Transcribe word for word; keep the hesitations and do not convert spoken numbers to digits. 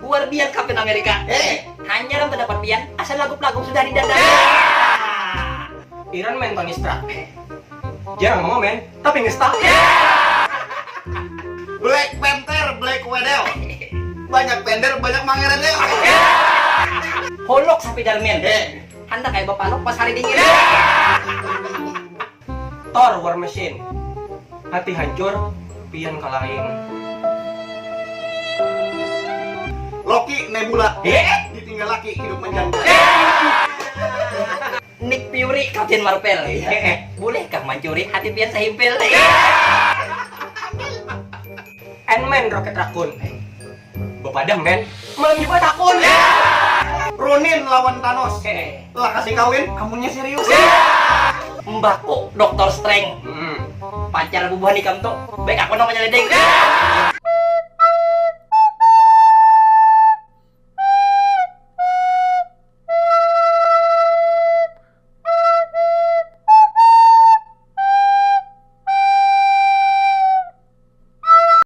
Buar bian Captain America. Eh. Hanyar am terdapat bian, asal lagup-lagup sudah di dada. Iron Man Tony Stark. Jarang mengomen, tapi nge-stuck. Black Panther, Black Widow. Banyak pender, banyak mangeredeo. Hulk Spiderman. Eh. Handak kayak bapaluk pas hari dingin. Thor War Machine. Hati hancur, pian kalain. Loki, Nebula. Eh. Ditinggal laki, hidup menjanda. Nick Fury Captain Marvel. Eh. Bolehkah mancuri hati pian sahimpil? Ant-Man Rocket Raccoon. Bepadah men, malam Jumat akun. Ronin lawan Thanos. Eh, Lah kasih kawin, amunnya serius. Mbakku Doktor Strange. Hmm. Pacar bubuhan ikam tuh, baik aku namanya ledeng.